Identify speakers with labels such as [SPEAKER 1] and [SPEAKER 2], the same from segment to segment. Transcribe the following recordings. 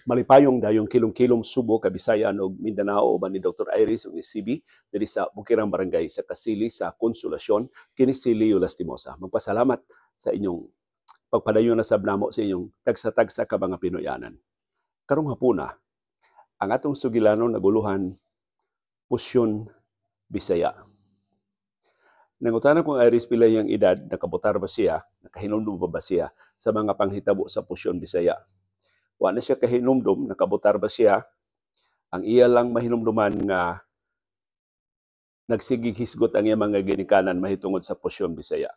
[SPEAKER 1] Malipayong dayong kilom-kilom Subo, Kabisayan ug Mindanao uban ni Dr. Iris ug ni CB diri sa Bukirang Barangay sa Kasili sa Konsolasyon. Kini si Leo Lastimosa. Magpasalamat sa inyong pagpadayon na sab namo sa inyong tagsa-tagsa ka mga Pinoyanan. Karong hapuna, ang atong sugilanon naguluhan Pusyon Bisaya. Nangutana kong Iris pila iyang edad, nakabotar ba siya, nakahinumdum pa ba siya sa mga panghitabo sa Pusyon Bisaya. Wa na siya kahinumdum, nakabotar ba siya, ang iya lang mahinumduman nga nagsigig hisgot ang iya mga ginikanan mahitungod sa Pusyon Bisaya.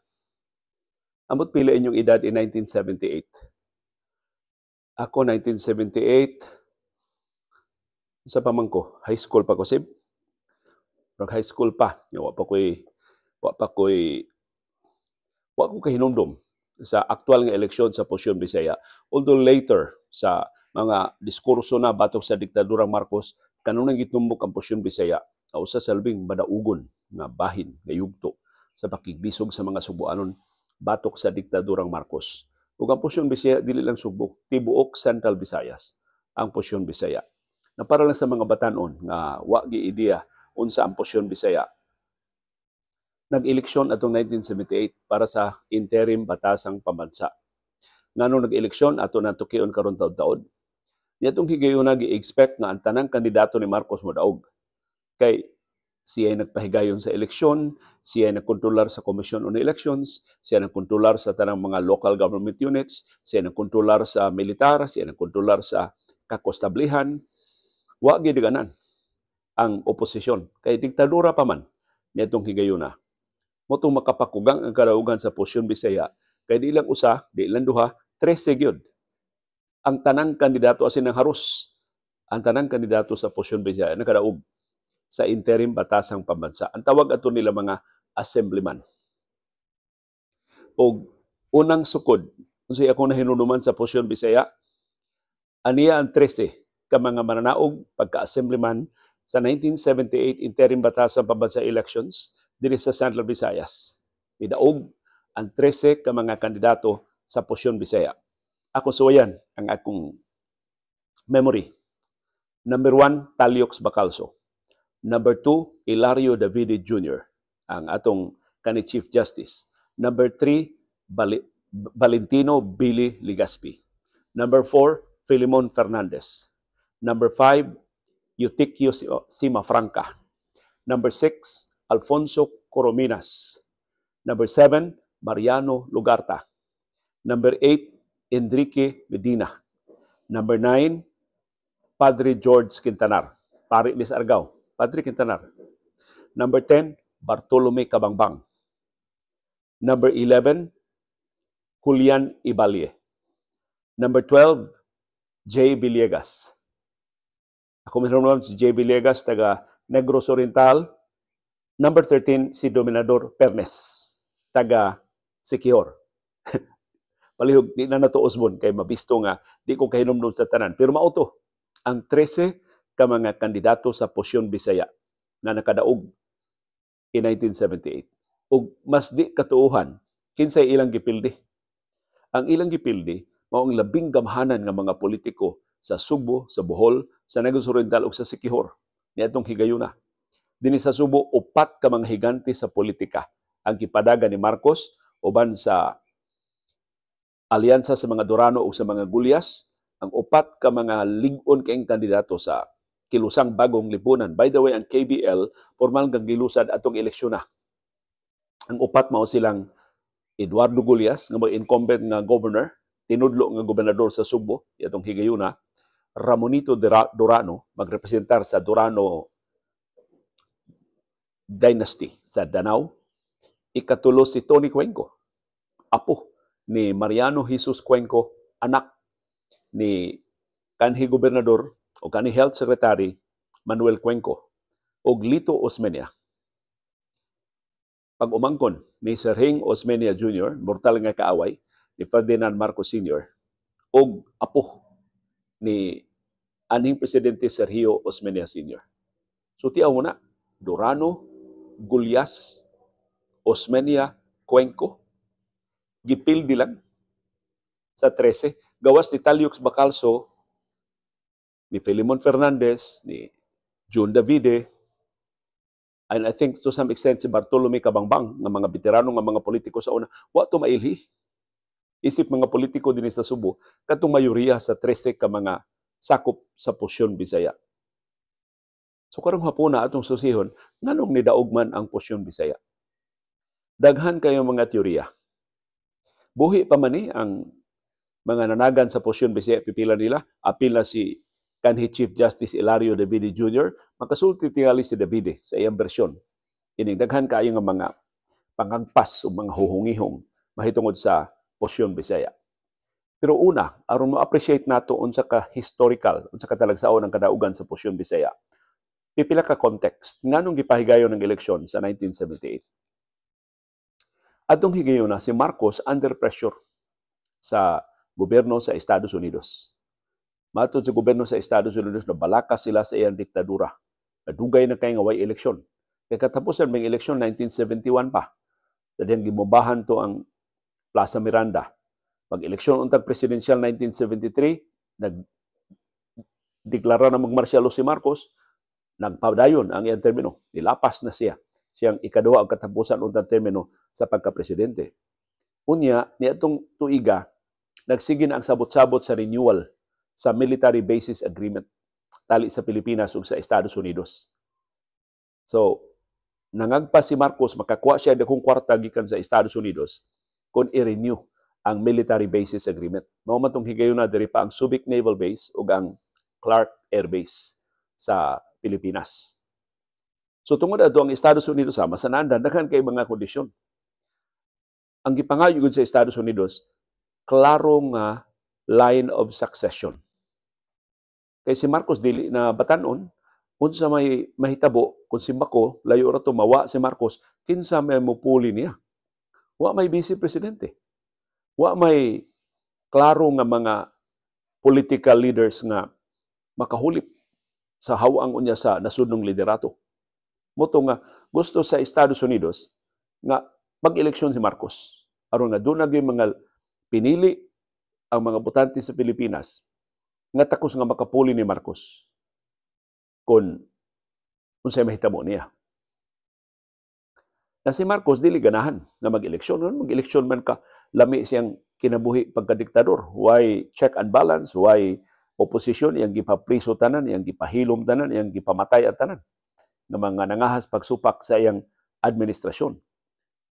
[SPEAKER 1] Amot pila inyong edad in 1978? Ako 1978, sa pamangko, high school pa ko sib. Rag high school pa, wa pa ko'y wa ko kahinumdum sa aktual nga eleksyon sa Pusyon Bisaya. Although later sa mga diskurso na batok sa diktadurang Marcos, kanunay gitumbok ang Pusyon Bisaya usa sa labing madaugon nga bahin nga yugto sa pakigbisog sa mga Subuanon batok sa diktadurang Marcos. Ug ang Pusyon Bisaya dili lang Subo, tibuok Central Visayas ang Pusyon Bisaya. Na para lang sa mga batanon nga wa gi ideya unsa ang Pusyon Bisaya. Nag-eleksyon atong 1978 para sa interim batasang pambansa. Ngano nag-eleksyon ato na tukion karon taud-taod? Niadtong higayuna gi-expect nga ang tanang kandidato ni Marcos modaog. Kay siya ay nagpahigayon sa eleksyon, siya ay nagkontrolar sa Commission on Elections, siya ay nagkontrolar sa tanang mga local government units, siya ay nagkontrolar sa militar, siya ay nagkontrolar sa kakostablihan. Wa gidiganan ang oposisyon kay diktadura pa man niadtong higayuna. Motong makapakugang ang kadaugan sa Pusyon Bisaya kay di lang usa, di lang duha, 13 gyud. Ang tanang kandidato asin ang haros. Ang tanang kandidato sa Pusyon Bisaya nakadaog sa interim batasang pambansa. Ang tawag ato nila mga assemblyman. Og unang sukod, unsay ako nahinunuman sa Pusyon Bisaya, aniya ang 13 ka mga mananaog pagka-assemblyman sa 1978 interim batasang pambansa elections diri sa Central Visayas. Nidaog ang 13 ka mga kandidato sa Pusyon Bisaya. Ako suwayan ang akong memory. Number 1, Taliox Bacalso. Number 2, Hilario Davide Jr., ang atong kani Chief Justice. Number 3, Valentino Billy Legaspi. Number 4, Filemon Fernandez. Number 5, Eutiquio Cimafranca. Number 6, Alfonso Corominas. Number 7, Mariano Lugarta. Number 8, Enrique Medina. Number 9, Padre George Quintanar. Pari ni sa Argao. Padre Quintanar. Number 10, Bartolome Cabangbang. Number 11, Julian Ibalie. Number 12, J. Villegas. Ako meron si J. Villegas, taga Negros Oriental. Number 13, si Dominador Pernes, taga Siquijor. Palihog, di na nato usbon kay mabisto nga di ko kahinumdum sa tanan. Pero mao to, ang 13 ka mga kandidato sa Pusyon Bisaya nga nakadaog in 1978. Ug mas di katuohan, kinsay ilang gipildi. Ang ilang gipildi, mao ang labing gamhanan nga mga politiko sa Subo, sa Bohol, sa Negros Oriental ug sa Siquijor niadtong higayuna. Dinhi sa Subo, upat ka mga higante sa politika ang gipadagan ni Marcos uban sa alyansa sa mga Durano ug sa mga Gullas, ang upat ka mga lig-on kaayong kandidato sa Kilusang Bagong Lipunan. By the way, ang KBL formal nga gilusad atong eleksyon na. Ang upat mao silang Eduardo Gullas nga mo incumbent nga governor, tinudlo nga gobernador sa Subo atong higayuna, Ramonito Durano magrepresentar sa Durano Dynasty sa Danao. Ikatulo si Tony Cuenco, apo ni Mariano Jesus Cuenco, anak ni kanhi gobernador o kanhi health secretary Manuel Cuenco, og Lito Osmeña. Pag-umangkon ni Sir Hing Osmeña Jr., mortal nga kaaway ni Ferdinand Marcos Sr., og apo ni anhing presidente Sergio Osmeña Sr. So tiaw mo na, Durano, Gullas, Osmeña, Cuenco, gipildi lang sa 13. Gawas ni Taliox Bacalso, Ni Filemon Fernandez, ni June Davide, and I think to some extent si Bartolome Cabangbang, nga mga veterano nga mga politiko sa una, wa to mailhi. Isip mga politiko dinhi sa Subo, katong mayoriya sa 13 ka mga sakop sa Pusyon Bisaya. So karong hapuna, atong susihon nganong nidaog man ang Pusyon Bisaya. Daghan kayo mga teorya. Buhi pa man ni ang mga nanagan sa Pusyon Bisaya, pipila nila, apil na si kanhi Chief Justice Hilario Davide Jr., makasulti tingali si Davide sa iyang bersyon. Ining daghan kaayo nga mga pangagpas o mga huhungihong mahitungod sa Pusyon Bisaya. Pero una, aron mo-appreciate nato unsa ka historical, unsa ka talagsaon ang kadaugan sa Pusyon Bisaya, pipila ka context nganong gipahigayon ang eleksyon sa 1978. Atong higayon na si Marcos under pressure sa gobyerno sa Estados Unidos. Matod sa gobyerno sa Estados Unidos na balaka sila sa iyang diktadura. Nadugay na kay nga way eleksyon. Kay katapusan may eleksyon 1971 pa. Sa diyang gibombahan to ang Plaza Miranda. Pag-eleksyon untag presidensyal 1973, nagdeklara na mag-martial law si Marcos, nagpadayon ang iyang termino. Nilapas na siya. Siyang ikaduha ang katapusan untang termino sa pagka-presidente. Unya, niadtong tuiga, nagsige na ang sabot-sabot sa renewal sa military basis agreement tali sa Pilipinas ug sa Estados Unidos. So, nangagpa si Marcos makakuha siya dakong kwarta gikan sa Estados Unidos kung i-renew ang military basis agreement. Mao man tong higayon na diri pa ang Subic Naval Base ug ang Clark Air Base sa Pilipinas. So tungod ato, ang Estados Unidos sama sa naandan, daghan kay mga kondisyon. Ang gipangayo gud sa Estados Unidos, klaro nga line of succession. Kay si Marcos dili na batanon, unsa may mahitabo kung simbako, layo ra to, mawa si Marcos, kinsa may mupuli niya? Wa may vice presidente. Wa may klaro nga mga political leaders nga makahulip sa hawang unya sa nasudnong liderato. Mao to nga gusto sa Estados Unidos nga mag-eleksyon si Marcos aron nga duna gyud mga pinili ang mga botante sa Pilipinas nga takos nga makapuli ni Marcos kung unsay mahitabo niya. Na si Marcos dili ganahan nga mag-eleksyon. Mag-eleksyon man ka, lami siyang kinabuhi pagka-diktador. Why check and balance? Why oposisyon? Iyang gipapriso tanan, iyang gipahilom tanan, iyang gipamatay ang tanan ng mga nangahas pagsupak sa iyang administrasyon.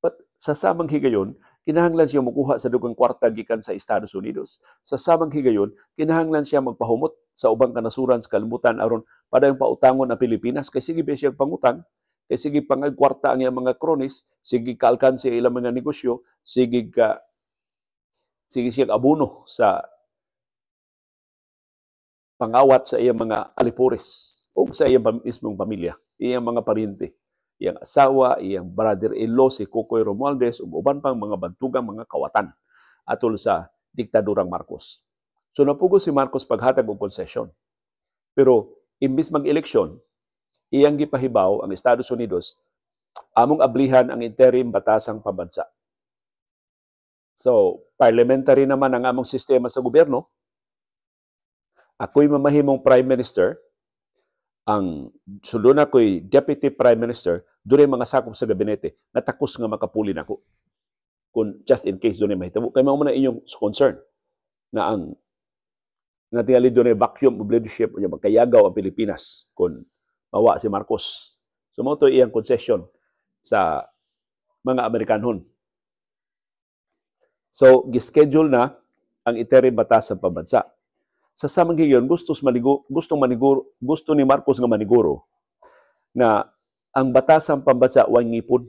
[SPEAKER 1] But sa samang higayon, kinahanglan siya mukuha sa dugang kwarta gikan sa Estados Unidos. Sa samang higayon, kinahanglan siya magpahumot sa ubang kanasuran sa kalibutan aron padayong pautangon ang Pilipinas, kay sige ba siya pangutang, kay sige pangagkwarta ang iyang mga cronies, sige kaalkanse ilang mga negosyo, sige siya abono sa pangawat sa iyang mga alipores o sa iyang mismong pamilya, iyang mga paryente, iyang asawa, iyang brother-in-law si Kokoy Romualdez ug uban pang mga bantugang mga kawatan atol sa diktadurang Marcos. So napugos si Marcos paghatag og concession. Pero imbis mag-eleksyon, iyang gipahibaw ang Estados Unidos, among ablihan ang interim batasang pambansa. So, parliamentary naman ang among sistema sa gobyerno. Ako'y mamahimong prime minister, ang sulod na ko'y deputy prime minister, dunay mga sakop sa gabinete nga takos nga makapuli nako. Kung just in case dunay mahitabo. Kay mao man na inyong concern na ang nga tingali dunay vacuum of leadership unya magkayagaw ang Pilipinas kung mawa si Marcos. So mao to iyang concession sa mga Amerikanhon. So gischedule na ang interim batas sa pambansa. Sa samang higayon, gusto ni Marcos nga maniguro nga ang batasang pambansa way ngipon.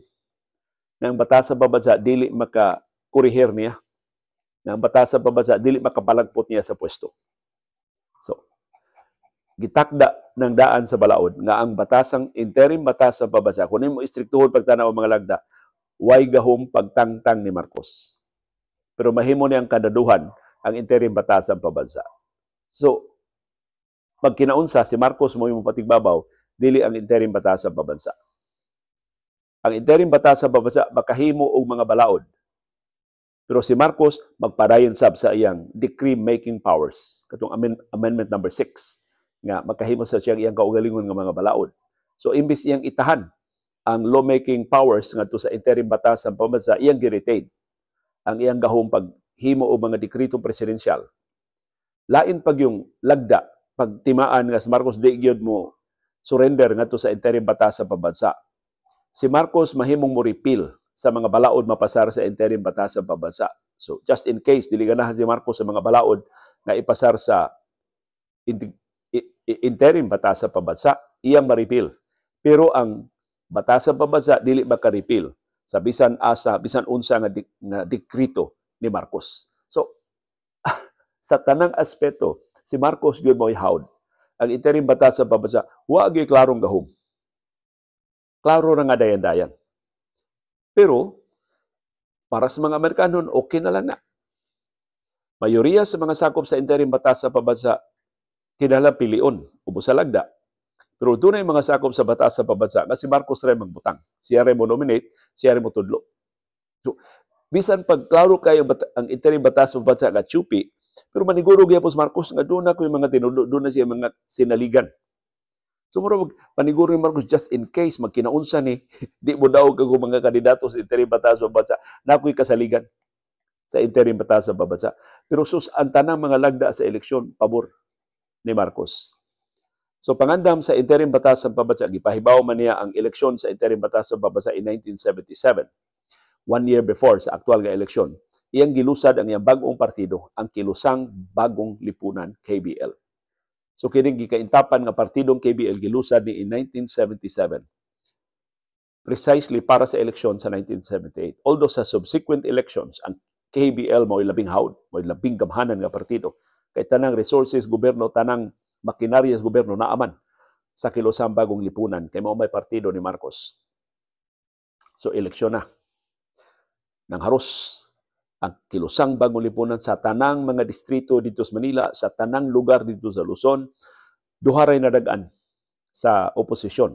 [SPEAKER 1] Nga ang batasang pambansa dili maka korehir niya. Nga ang batasang pambansa dili makapalagpot niya sa pwesto. So, gitakda ng daan sa balaod nga ang batasang interim batas sa pambansa, kung mo istriktuhon pagtanaw ang mga lagda, way gahom pagtangtang ni Marcos. Pero mahimo niyang kadaduhan ang interim batasang pambansa. So, pag kinaunsa, si Marcos mo yung patigbabaw, dili ang interim batasang pambansa. Ang interim batasang pambansa makahimo og mga balaod. Pero si Marcos magpadayon sab sa iyang decree making powers, katong amendment number 6 Nga makahimo sa siyang iyang kaugalingon nga mga balaod. So imbis iyang itahan ang lawmaking powers ngadto sa interim batas sa pambansa, iyang gi-retain ang iyang gahom paghimo og mga dekreto presidensyal. Lain pag yung lagda pagtimaan nga si Marcos di gyud mo surrender ngadto sa interim batas sa pambansa. Si Marcos mahimong mo repeal sa mga balaod mapasar sa interim batas sa pambansa. So just in case dili ganahan si Marcos sa mga balaod nga ipasar sa interim batas sa pambansa, iyang ma-repeal. Pero ang batas sa pambansa dili maka-repeal sa bisan asa, bisan unsa nga dekrito ni Marcos. So sa tanang aspeto, si Marcos gyud mo'y hawd. Ang interim batas sa pambansa, wa gyud klarong gahom. Klaro ra nga dayan-dayan. Pero para sa mga Amerikanon, okay na lang na. Mayoriya sa mga sakop sa interim batas sa pambansa kinahanglan pilion ubos sa lagda. Pero dunay mga sakop sa batas sa pambansa nga si Marcos ray magbutang. Siya ray mo nominate, siya ray mo tudlo. So, bisan pag klaro kayo ang interim batas sa pambansa nga tsupi, pero maniguro gyapon si Marcos nga doon na ko yung mga tinudlo, doon na siya mga sinaligan. So mura mag paniguro ni Marcos, just in case magkinaunsa ni, di mo daog kag mga kandidato sa interim batas sa pambansa, na ako'y kasaligan sa interim batas sa pambansa. Pero sus, ang tanang mga lagda sa eleksyon pabor ni Marcos. So pangandam sa interim batas sa pambansa, gipahibaw man niya ang eleksyon sa interim batas sa pambansa in 1977. One year before sa aktual nga eleksyon. Iyang gilusad ang iyang bag-ong partido, ang Kilusang Bagong Lipunan, KBL. So kining gikaintapan nga partidong KBL gilusad ni in 1977. Precisely para sa eleksyon sa 1978. Although sa subsequent elections, ang KBL mao'y labing hawd, mao'y labing gamhanan nga partido. Kay tanang resources gobyerno, tanang makinarya sa gobyerno naaman sa Kilusang Bagong Lipunan kay mao may partido ni Marcos. So eleksyon na. Nangharos ang Kilusang Bagong Lipunan sa tanang mga distrito dito sa Manila, sa tanang lugar dito sa Luzon, duha ray nadag-an sa oposisyon.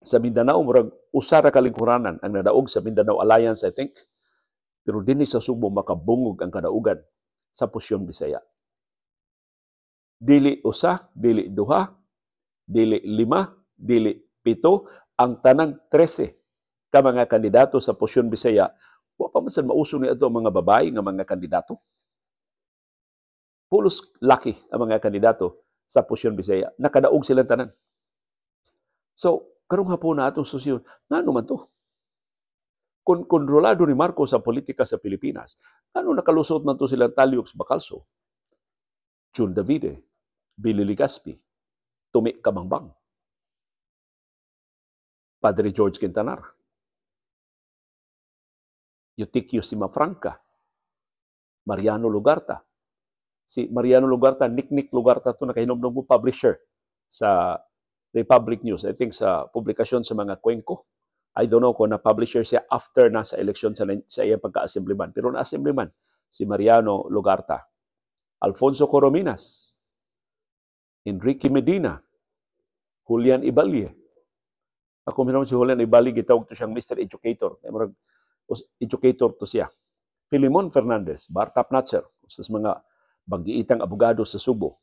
[SPEAKER 1] Sa Mindanao, murag usa ra ka lingkuranan ang nadaog sa Mindanao Alliance, I think. Pero dinhi sa Subo, makabungog ang kadaugan sa Pusyon Bisaya. Dili usa, dili duha, dili lima, dili pito, ang tanang 13 ka mga kandidato sa Pusyon Bisaya. Wa pa man sad mauso ni ato ang mga babae nga mga kandidato. Pulos laki ang mga kandidato sa Pusyon Bisaya. Nakadaog silang tanan. So, karong hapon na atong susyon, ngano man to? Kung kontrolado ni Marcos ang politika sa Pilipinas, ngano nakalusot man to silang Talyux Bacalso, Jun Davide, Billy Legaspi, Tumi Cabangbang, Padre George Quintanar, Eutiquio Cimafranca, Mariano Lugarta? Si Mariano Lugarta, Nick Lugarta to, nakahinomdom ko, publisher sa Republic News. I think sa publikasyon sa mga Cuenco. I don't know kung na-publisher siya after na sa eleksyon sa iyang pagka-assemblyman. Pero na-assemblyman si Mariano Lugarta. Alfonso Corominas, Enrique Medina, Julian Ibalie. Ako minom si Julian Ibalie, gitawag to siyang Mr. Educator. Murag educator to siya. Filimon Fernandez, bar top notcher, sa mga banggiitang abogado sa Subo.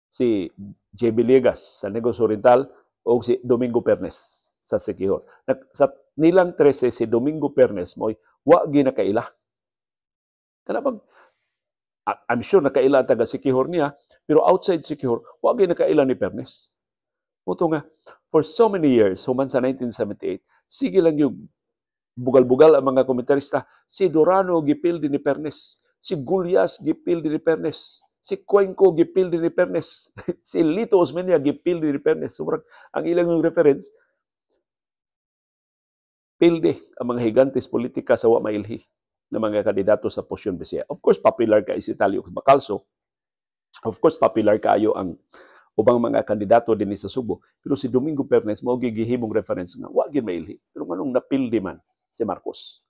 [SPEAKER 1] Si J. Villegas sa Negros Oriental o si Domingo Pernes sa Siquijor. Sa nilang 13, si Domingo Pernes mo'y wa ginakaila. Kana bang I'm sure nakaila ang taga Siquijor niya, pero outside Siquijor, wa ginakaila ni Pernes. Mao to nga, for so many years, human sa 1978, sige lang yung bugal-bugal ang mga komentarista, si Durano gipildi ni Pernes, si Gullas gipildi ni Pernes, si Cuenco gipildi ni Pernes, si Lito Osmeña gipildi ni Pernes. So, ang ilang yung reference, pildi ang mga higantes politika sa wa mailhi ng mga kandidato sa Posyon Bisaya. Of course, popular kay si Talyux Bacalso. Of course, popular kaayo ang ubang mga kandidato din sa Subo. Pero si Domingo Pernes mao gihimong reference nga wa gyud mailhi. Pero nganong napildi man si Marcos?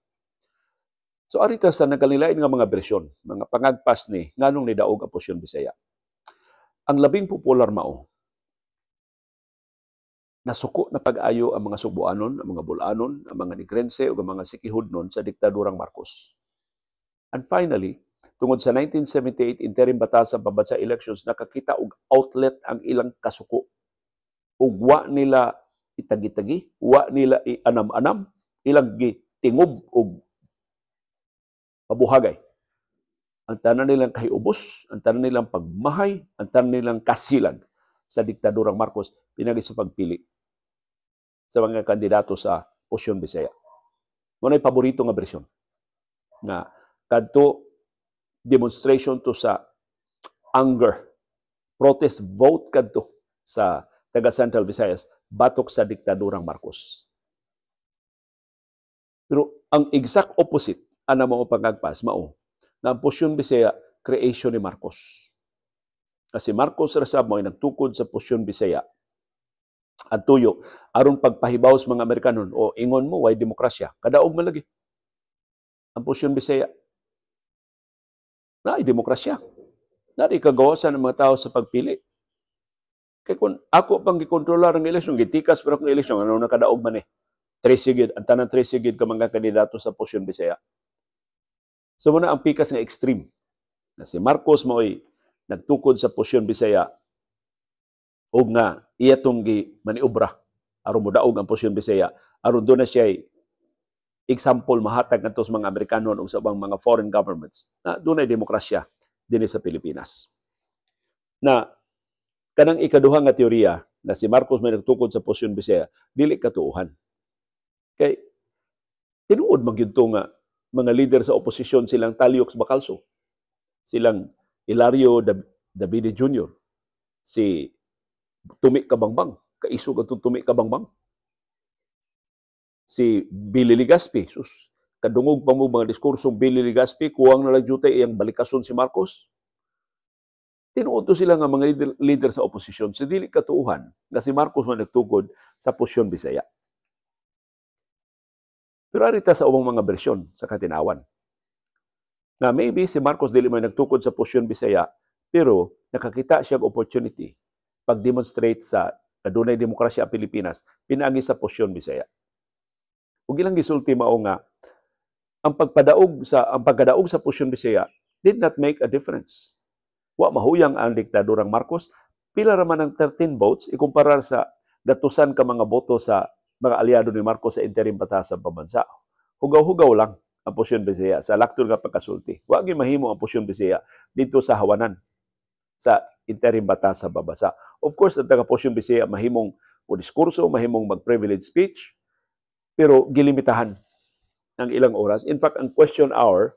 [SPEAKER 1] So arita sa nagkalilain nga mga bersyon, mga pangagpas ni nganong nidaog ang Posyon Bisaya. Ang labing popular mao, nasuko na pag-ayo ang mga Subuanon, ang mga Bulanon, ang mga Negrense ug ang mga Siquijodnon sa diktadurang Marcos. And finally, Tungod sa 1978 Interim Batas sa Pambansa Elections, nakakita og outlet ang ilang kasuko. Ug wa nila itagi-tagi, wa nila ianam-anam, ilang gitingob og pabuhagay. Ang tanan nilang kahiubos, ang tanan nilang pagmahay, ang tanan nilang kasilag sa diktadurang Marcos pinagi sa pagpili sa mga kandidato sa Posyon Bisaya. Mao paborito nga bersyon nga kadto demonstration to sa anger, protest vote kadto sa taga Central Visayas batok sa diktadurang Marcos. Pero ang exact opposite ana mao pangagpas mao na ang Posyon Bisaya creation ni Marcos. Kasi Marcos ra sab mo nagtukod sa Posyon Bisaya at tuyo aron pagpahibaw sa mga Amerikanon, o ingon mo way demokrasya, kadaog man lagi ang Posyon Bisaya na demokrasya na di kagawasan ng mga tao sa pagpili. Kay kung ako pang gikontrolar ang eleksyon, gitikas pero akong eleksyon, ano nakadaog man eh 13 gid ang tanan, 13 gid ka mga kandidato sa Posyon Bisaya. So muna ang pikas nga extreme na si Marcos mao'y nagtukod sa Posyon Bisaya og nga iya tong gi maniobra aron modaog ang Posyon Bisaya, aron doon na siya example mahatag ngadto sa mga Amerikano ug sa ubang mga foreign governments na dunay demokrasya dinhi sa Pilipinas. Na kanang ikaduha nga teorya na si Marcos may nagtukod sa Posyon Bisaya, dili katuohan. Kay tinuod man gyud to nga mga leader sa oposisyon silang Taliox Bacalso, silang Hilario Davide Jr., si Tumi Cabangbang, kaisog atong Tumi Cabangbang, si Billy Legaspi, sus, kadungog pa mo mga diskursong Billy Legaspi, kuwang na lang jutay iyang balikason si Marcos. Tinuod to sila nga mga leader sa oposisyon. Sa dili katuuhan nga si Marcos man nagtukod sa Posyon Bisaya. Pero arita sa ubang mga bersyon sa katinawan na maybe si Marcos dili man nagtukod sa Posyon Bisaya, pero nakakita siya og opportunity pag-demonstrate sa kadunay demokrasya ang Pilipinas pinaagi sa Posyon Bisaya. Ug ilang gisulti mao nga ang pagkadaog sa Posyon Bisaya did not make a difference. Wa mahuyang ang diktadurang Marcos, pila ra man ang 13 votes ikumparar sa gatusan ka mga boto sa mga aliado ni Marcos sa Interim Batas sa Pambansa. Hugaw-hugaw lang ang Posyon Bisaya sa laktol nga pagkasulti. Wa gyud mahimo ang Posyon Bisaya dito sa hawanan sa Interim Batas sa Pambansa. Of course, ang taga Posyon Bisaya mahimong mo diskurso, mahimong mag-privilege speech, pero gilimitahan ang ilang oras. In fact, ang question hour,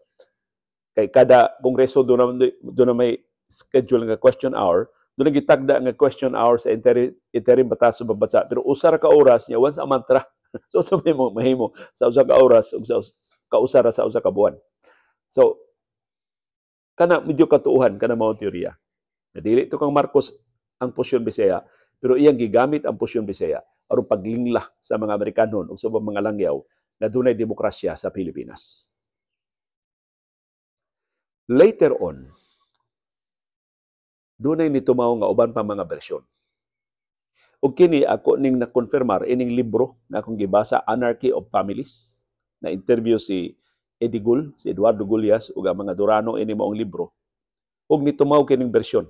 [SPEAKER 1] kay kada kongreso doon na may schedule nga question hour, doon na gitagda nga question hour sa Interim Batas sa Pambansa. Pero usa ra ka oras niya, once a month ra. So mahimo sa usa ka oras ug sa kausa ra sa usa ka buwan. So kana medyo katuohan kana mao teorya. Na dili to kang Marcos ang Posyon Bisaya, pero iyang gigamit ang Posyon Bisaya aron paglingla sa mga Amerikanon ug sa ubang mga langyaw na dunay demokrasya sa Pilipinas. Later on, dunay nitumaw nga uban pa mga bersyon. Ug kini ako ning nakonfirmar ining libro nga akong gibasa, Anarchy of Families, na interview si Eddie Gul, si Eduardo Gullas ug ang mga Durano ini maong libro. Ug nitumaw kining bersyon.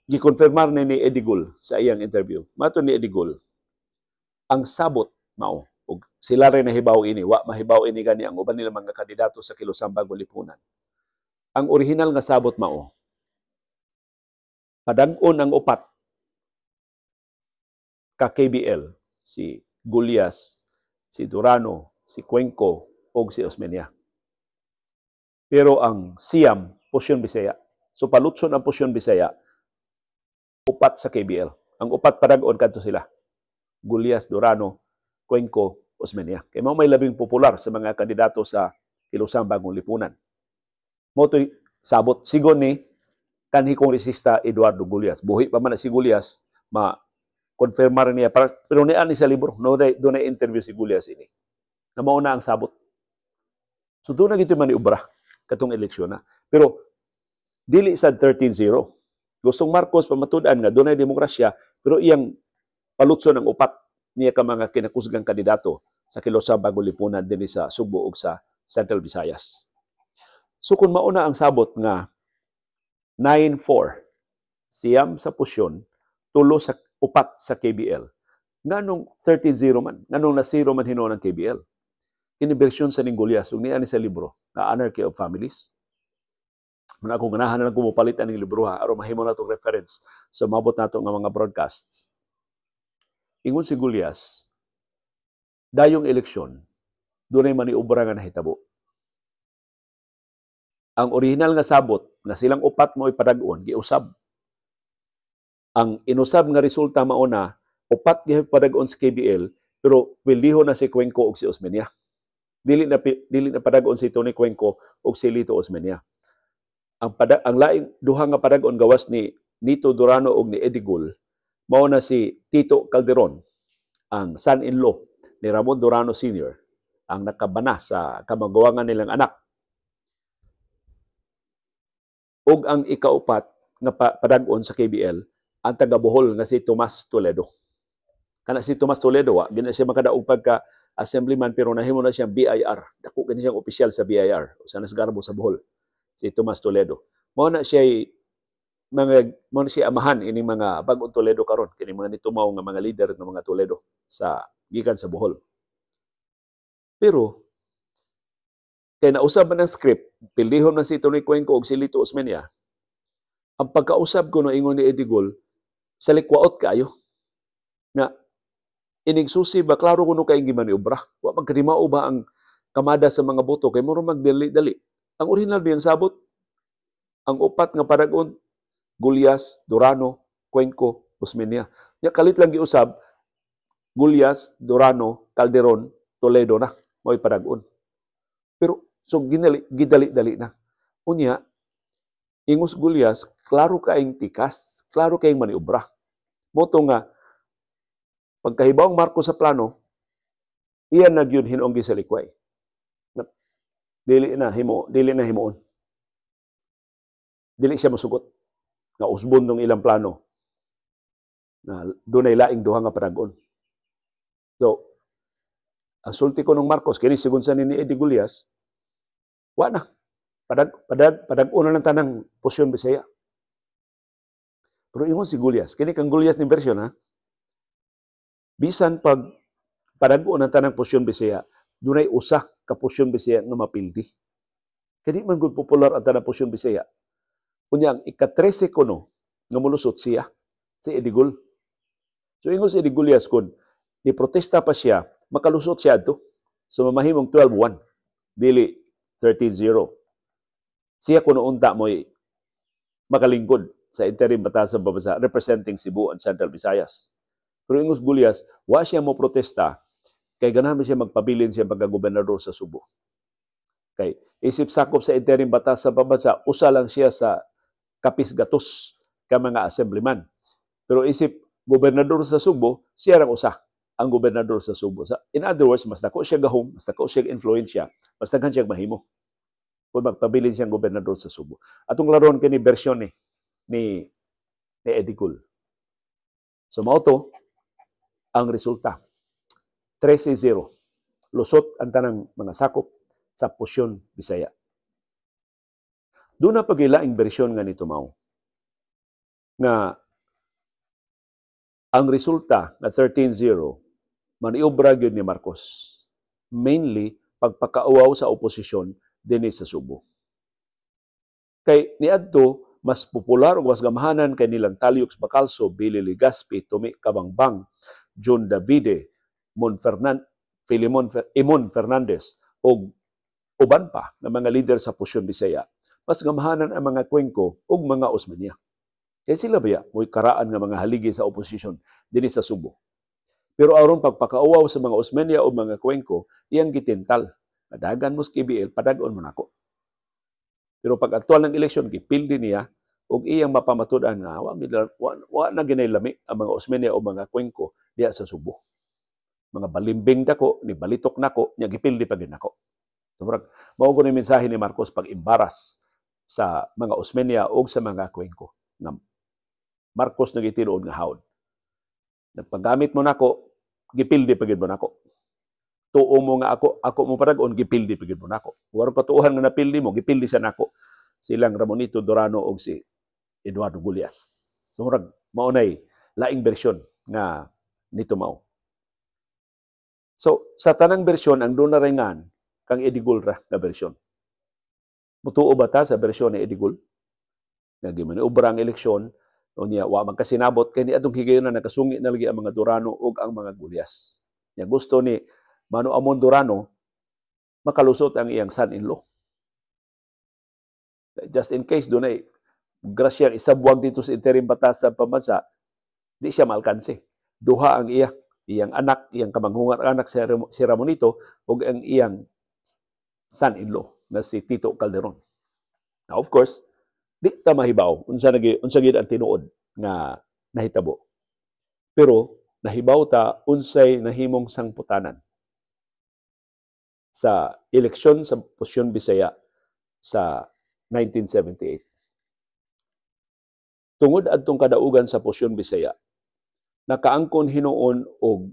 [SPEAKER 1] Gikonfirmar ni Eddie Gul sa iyang interview. Mato ni Eddie Gul, ang sabot mao ug sila rin nahibaw ini, wa mahibaw ini gani ang uban nila mga kandidato sa Kilusang Bagong Lipunan. Ang orihinal nga sabot mao, padag-on ang upat ka KBL, si Gullas, si Durano, si Cuenco ug si Osmeña. Pero ang siyam, Posyon Bisaya. So palutson ang Posyon Bisaya, upat sa KBL. Ang upat padag-on kadto sila. Gullas, Durano, Cuenco, Osmeña. Kay mao may labing popular sa mga kandidato sa Kilusang Bagong Lipunan. Mao to'y sabot sigon ni kanhi kongresista Eduardo Gullas. Buhi pa man na si Gullas, ma-konfirmar niya. Pero niya ni sa libro, no, doon na interview si Gullas ini. Na mao na ang sabot. So doon na gito maniobra katong eleksyon na. Pero dili sa 13-0. Gustong Marcos pamatud-an nga dunay demokrasya, pero iyang palutso ng upat niya ka mga kinakusgang kandidato sa Kilosa Bagong Lipunan dinhi sa Sugbo ug sa Central Visayas. So kung mauna ang sabot nga 9-4, 9 sa pusyon, 3 sa 4 sa KBL. Nganong 13-0 man? Nganong na-zero man hinuon ang KBL? Kini bersyon sa ning Gullas ug niya ni sa libro na Anarchy of Families. Man ako ganahan na lang kumupalit aning libro ha, aron mahimo na itong reference sa mabot nato nga mga broadcasts. Ingon si Gullas, dayong eleksyon, dunay maniobra nga nahitabo. Ang original nga sabot nga silang upat mo'y padag-on, giusab. Ang inusab nga resulta mao na upat gihapon padag-on sa KBL, pero pildiho na si Cuenco ug si Osmeña. Dili na padag-on si Tony Cuenco ug si Lito Osmeña. Ang laing duha nga padag-on gawas ni Nito Durano ug ni Eddie Gul, mao na si Tito Calderon, ang son-in-law ni Ramon Durano Sr., ang nakabana sa kamagawangan nilang anak. Ug ang ikaupat nga padag-on sa KBL, ang taga Bohol nga si Tomas Toledo. Kana si Tomas Toledo, wa gina siya makadaog pagka assemblyman, pero nahimo na siyang BIR. Dako kini siyang opisyal sa BIR, usa na sa garbo sa Bohol, si Tomas Toledo. Mao na siya amahan ining mga bag-ong Toledo karon, kini mga nitumaw nga mga leader ng mga Toledo sa gikan sa Bohol. Pero kay nausab man ang script, pildihon man si Tony Cuenco ug si Lito Osmeña. Ang pagkausab ko no, ingon ni Eddie Gul, sa likwaot kaayo. Nga inig susi ba, klaro kuno kay gimaniobra. Wa magkadimao ba ang kamada sa mga boto kay muro magdali-dali. Ang original biyang sabot, ang upat nga padag-on, Gullas, Durano, Cuenco, Osmeña. Nya kalit lang giusab, Gullas, Durano, Calderon, Toledo na mo'y padag-on. Pero so ginali, gidali-dali na. Unya, ingos Gullas, klaro kaayong tikas, klaro kaayong maniobra. Moto nga pagkahibaw ang Marcos sa plano, iyan na gyud hinuong gisalikway. Dili na himuon. Dili siya mosugot nga usbon ng ilang plano na dunay laing duha nga padag-on. So, ang sulti ko ng Marcos, kini sigon sa ni Eddie Gullas, wa na. Padag-on na lang tanang posyon Bisaya. Pero ingon si Gullas, kini kang Gullas ni version ha, bisan pag padag-on ang tanang posyon Bisaya, dunay usa ka posyon Bisaya nga mapildi. Kaya di man gud popular ang tanang posyon Bisaya. Unya, ang ika-13 kuno nga mulusot siya, si Eddie Gul. So ingon si Eddie Gullas, kun ni protesta pa siya, makalusot siya adto. So mamahimong 12-1, dili 13-0. Siya kuno unta mo'y makalingkod sa interim batasan pambansa representing Cebu and Central Visayas. Pero ingos Gullas, wa siya mo protesta kay ganahan siya magpabilin siya pagka-gobernador sa Subo. Kay isip sakop sa interim batas sa pambansa, usa lang siya sa kapis gatos ka mga assemblyman. Pero isip gobernador sa Subo, siya rang usa ang gobernador sa Subo. In other words, mas dako siya gahom, mas dako siya influensya, mas daghan siya mahimo kung magpabilin siyang gobernador sa Subo. Atong laron kini bersyon ni Eddie Gul. So mao to ang resulta. 13-0. Lusot ang tanang mga sakop sa posyon Bisaya. Doon na pagilaing bersyon nga nito mao nga ang resulta nga 13-0, maniobra gyud ni Marcos. Mainly pagpakauaw sa oposisyon dinhi sa Subo. Kay niadto mas popular o mas gamahanan kay nilang Taliox Bacalso, Billy Legaspi, Tumi Cabangbang, John Davide, Mon Fernan, Filimon Emon Fernandez og uban pa nga mga leader sa posyon Bisaya. Mas gamahanan ang mga Cuenco ug mga Osmeña. Kay sila baya mo'y karaan nga mga haligi sa oposisyon dinhi sa Subo. Pero aron pagpakauaw sa mga Osmeña o mga Cuenco, iyang gitintal. Padagan mo sa KBL, padag-on mo nako. Pero pag aktual ng eleksyon, gipildi niya og iyang mapamatud-an nga wa na ginaylami ang mga Osmeña o mga Cuenco diha sa Subo. Mga balimbing dako, ni balitok nako, nya gipildi pa gid nako. So, murag, mao ko ni mensahe ni Marcos pag-embaras sa mga Osmeña o sa mga Cuenco. Nga Marcos nagitinuod nga hawd. Nagpaggamit mo nako, gipildi pa gid mo nako. Tuo mo nga ako ako mo parag-on, gipildi pa gyud mo nako. Wa katuohan nga napildi mo, gipildi sa nako silang Ramonito Dorano og si Eduardo Gullas. So murag mao nay laing bersyon nga nito mao. So sa tanang bersyon, ang doon na kang Eddie Gul ra nga bersyon. Mutuo ba ta sa bersyon ni Eddie Gul? Nga gimaniobra ang eleksyon, unya wa man kasinabot kay niadtong higayon na nakasungi na lagi ang mga Dorano ug ang mga Gullas. Nya gusto ni Mano Amon Dorano makalusot ang iyang son-in-law. Just in case dunay grasya isabwag dito sa interim batas sa pambansa, di siya maalkanse. Duha ang iya, iyang anak, iyang kamanghungar anak si Ramonito ug ang iyang son-in-law na si Tito Calderon. Now, of course, di ta mahibaw unsa gid ang tinuod nga nahitabo. Pero nahibaw ta unsay nahimong sangputanan sa eleksyon sa Posyon Bisaya sa 1978. Tungod adtong kadaugan sa Posyon Bisaya, nakaangkon hinuon og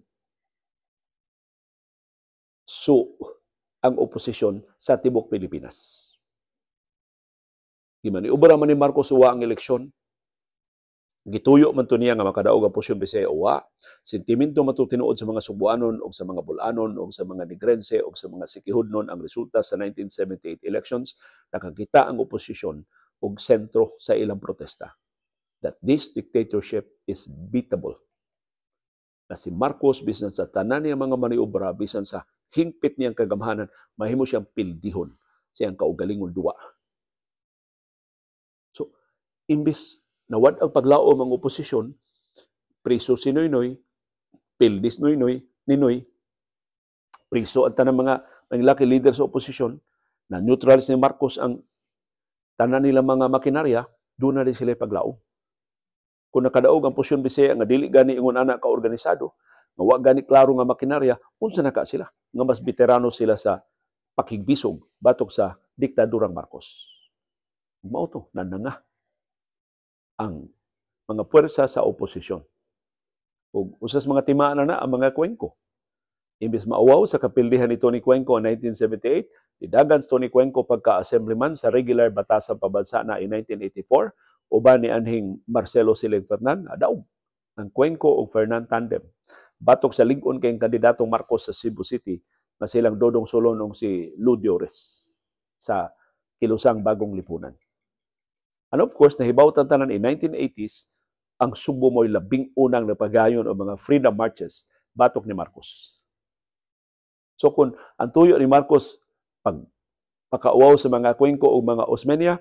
[SPEAKER 1] su ang oposisyon sa tibok Pilipinas. Gimaniobra man ni Marcos uwa ang eleksyon. Gituyo man to niya nga makadaog ang Posyon Bisaya uwa. Sentimento man to tinuod sa mga Sugbuanon o sa mga Bulanon o sa mga Negrense o sa mga Siquijodnon ang resulta sa 1978 elections. Nakakita ang oposisyon og sentro sa ilang protesta, that this dictatorship is beatable. Na si Marcos, bisan sa tanan niya mga maniobra, bisan sa hingpit niyang kagamhanan, mahimo siyang pildihon sa iyang kaugalingon duwa. So, imbis nawad ang paglaom ang oposisyon, priso si Noynoy, pildis Noynoy, Ninoy, priso ang tanang mga manglaki leader sa oposisyon, na neutralize ni Marcos ang tanan nila mga makinarya, doon na rin sila paglaom. Kung nakadaog ang Posyon Bisaya nga dili gani ingon ana ka organisado, nga wa gani klaro nga makinarya, unsa na ka sila? Nga mas veterano sila sa pakigbisog batok sa diktadurang Marcos. Mao to, nananga ang mga puwersa sa oposisyon. Ug usas mga timaan na ang mga Cuenco. Imbis mauwaw sa kapildihan ni Tony Cuenco in 1978, nidagan si Tony Cuenco pagka-assemblyman sa regular batasang pambansa na in 1984, uban ni anhing Marcelo Siling Fernan, adaog ang Cuenco ug Fernan tandem. Batok sa lig-on kay kandidatong Marcos sa Cebu City nga silang Dodong Solon ug si Lou Diores sa Kilusang Bagong Lipunan. And of course, nahibaw tanan in 1980s, ang Sugbo mo'y labing unang napagayon o mga freedom marches batok ni Marcos. So kung ang tuyo ni Marcos pag pakauwaw sa mga Cuenco o mga Osmeña,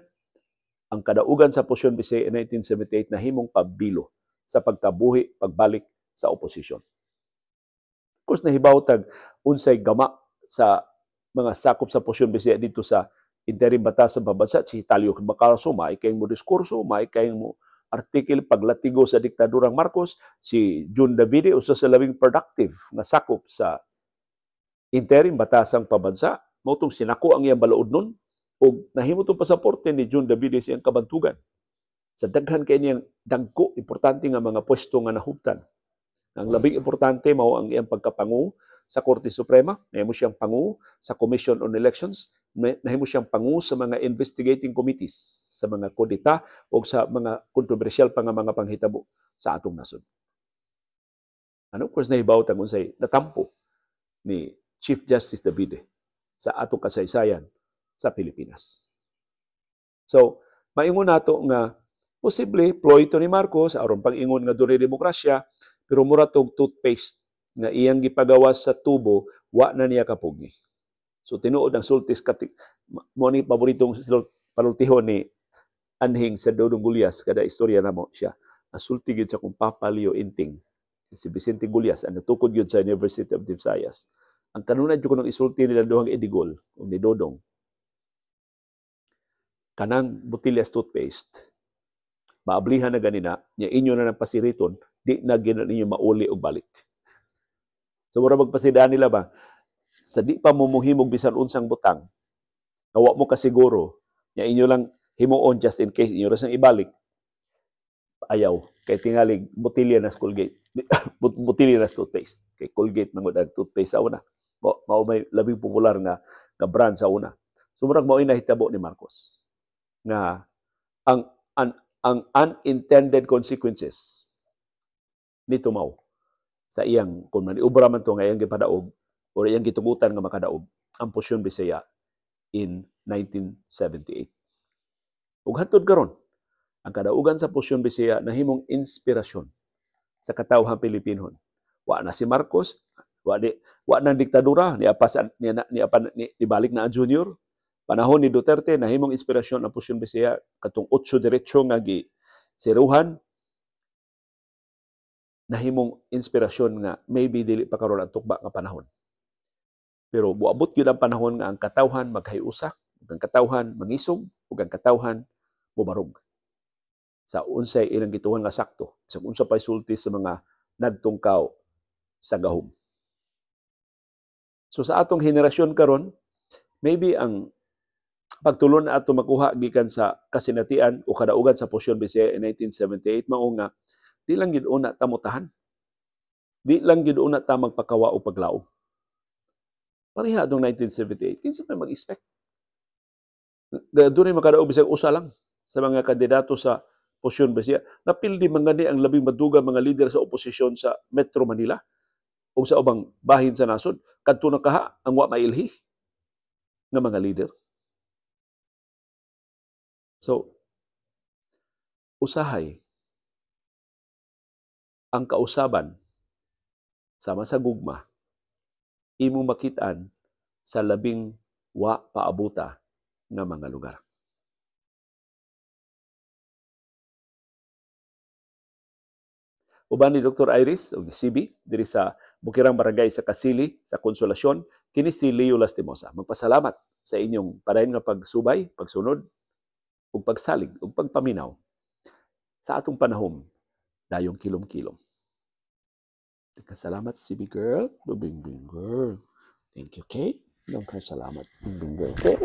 [SPEAKER 1] ang kadaugan sa Posyon Bisaya in 1978 nahimong pabilo sa pagkabuhi pagbalik sa oposisyon. Of course, nahibaw tag unsay gama sa mga sakop sa Posyon Bisaya dito sa interim batas sa pambansa. Si Talio Bacalso, maikay mo diskurso, maikay mo artikel paglatigo sa diktadurang Marcos. Si Jun Davide, usa sa labing productive nga sakop sa interim batasang pambansa, mao tong sinako ang iyang balaod nun ug nahimo tong pasaporte ni Jun Davide sa iyang kabantugan sa daghan kay niyang dagko importante nga mga pwesto nga nahubtan. Ang labing importante mao ang iyang pagkapangu sa Korte Suprema, nahimo siyang pangu sa Commission on Elections, nahimo siyang pangu sa mga investigating committees sa mga kudeta o sa mga kontrobersyal pa nga mga panghitabo sa atong nasod. And of course, nahibaw tag unsay natampo ni Chief Justice Davide sa atong kasaysayan sa Pilipinas. So, maingon nato nga posible ploy to ni Marcos aron pag-ingon nga dunay demokrasya, pero mura tog toothpaste nga iyang gipagawas sa tubo, wa na niya kapugni. So tinuod ang sultis kati mo ni paboritong palultihon ni anhing sa Dodong Gullas kada istorya namo siya. Ang sulti gyud sa kong papa Leo Inting, si Vicente Gullas, ang natukod gyud sa University of the Visayas. Ang kanunay jud kuno isulti nila duhang Edigol ug ni Dodong, kanang botilyas toothpaste, maablihan na ganina nya, inyo na ng pasiriton, di na gyud ninyo mauli og balik. So mura magpasidaan nila ba, sa di pa mo muhimog bisan unsang butang nga wa mo kasiguro nya, inyo lang himuon just in case inyo ra sang ibalik. Ayaw kay tingali botilya na Colgate, botilya na toothpaste, kay Colgate man gud ang toothpaste sa una. Mao may labing popular nga nga brand sa una. So murag mao nahitabo ni Marcos nga ang unintended consequences nitumaw sa iyang kung maniobra man to nga iyang gipadaog o iyang gitugutan nga makadaog ang Pusyon Bisaya in 1978. Ug hantod karon, ang kadaugan sa Pusyon Bisaya nahimong inspirasyon sa katawhang Pilipinon. Wa na si Marcos, wa nang diktadura, ni apas ni, ni, ni, ni balik na ang Junior. Panahon ni Duterte, nahimong inspirasyon ang Pusyon Bisaya, katong otso diretso nga gi siruhan, nahimong inspirasyon nga maybe dili pa karon ang tukba nga panahon. Pero buabot gyud ang panahon nga ang katawhan maghiusa, ug ang katawhan mangisog, ug ang katawhan mobarog sa unsay ilang gituon nga sakto, sa unsa pay sulti sa mga nagtungkaw sa gahom. So sa atong henerasyon karon, maybe ang pagtulon na ato makuha gikan sa kasinatian o kadaugan sa Pusyon Bisaya in 1978 mao nga di lang gid una ta mutahan. Di lang gid una ta magpakawa o paglaom. Pareha atong 1978, kinsa may mag-expect? Dunay makadaog bisag usa lang sa mga kandidato sa Pusyon Bisaya. Napildi man gani ang labing madugang mga lider sa oposisyon sa Metro Manila o sa ubang bahin sa nasod. Kadto na kaha ang wa mailhi nga mga lider. So, usahay ang kausaban sama sa gugma imong makitaan sa labing wa paabuta nga mga lugar. Uban ni Dr. Iris og CB diri sa Bukirang Barangay sa Kasili sa Konsolasyon, kini si Leo Lastimosa. Magpasalamat sa inyong padayon nga pagsubay, pagsunod ug pagsalig ug pagpaminaw sa atong panahom dayong kilom-kilom. Salamat, CB girl, Bingbing girl. Thank you, okay? Salamat, Bingbing girl, okay?